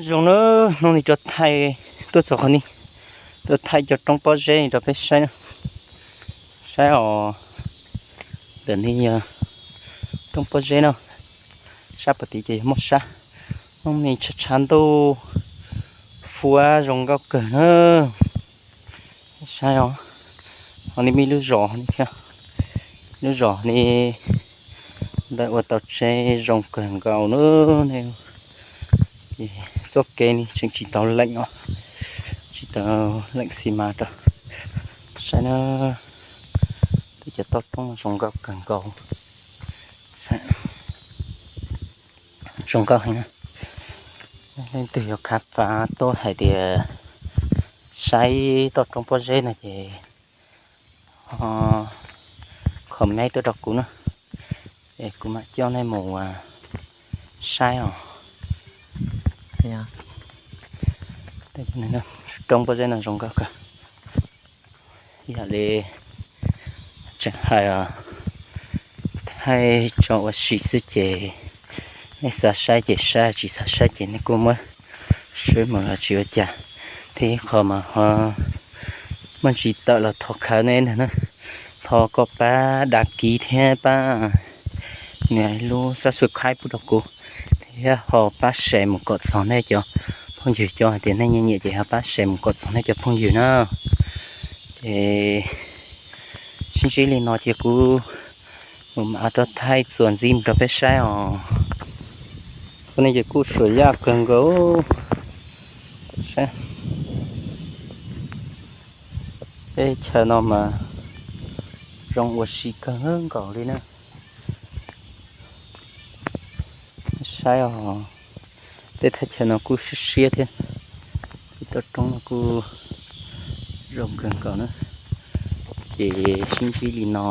Zoo na, hnub no tuaj thaij, tuaj txog qhov no, tuaj thaij cov roob pob zeb rau peb saib, saib os. Ntawm no yog roob pob zeb no, sab puag tid ces yog Moj Sab. Hnub no tshav tshav ntuj, fuab zoo nkauj kawg na. Saib os, ho li muaj ib lub zos no thiab, lub zos no ntawd ua tau tsev zoo kawg nkaus na. Ces txoj kev no tseem tsis tau leem os, tsis tau leem xi mas rau. Saib na, twb cov toj roob zoo nkauj kawg nkaus, zoo nkauj heev na. Leej twg yuav khám phá tuaj hais tias saib toj roob pob zeb no ces comment tuaj rau kuv na, es kuv mam coj nej mus saib os. Roob pob zeb no zoo nkauj kawg. Yog li tseem hais, hais tso ua si xwb ces nej xav saib ces saib, tsis xav saib ces nej kuj muab swb mus los tsis ua cas. Thiab ib qho mas ho muaj ntsis tawm los thov khawv nej ntag na, thov koj pab đăng ký thiab pab nias lub subscribe pub rau kuv, thiab ho pab share mus kom txog nej cov phooj ywg, cov hais tias nej nyiam nyiam ces ho pab share mus kom txog nej cov phooj ywg na. Ces sib ntsib li no ces kuv mus mam rov thaij txuas ntxiv mus rau peb saib os. Ua no ces kuj suam yaj kawg nkaus. Saib, teb chaws no mas zoo ua si kawg nkaus li na. Saib os, tej thaj chaw no kuj siab siab thiab, tej toj roob no kuj zoo kawg nkaus na. Ces sib ntsib li no.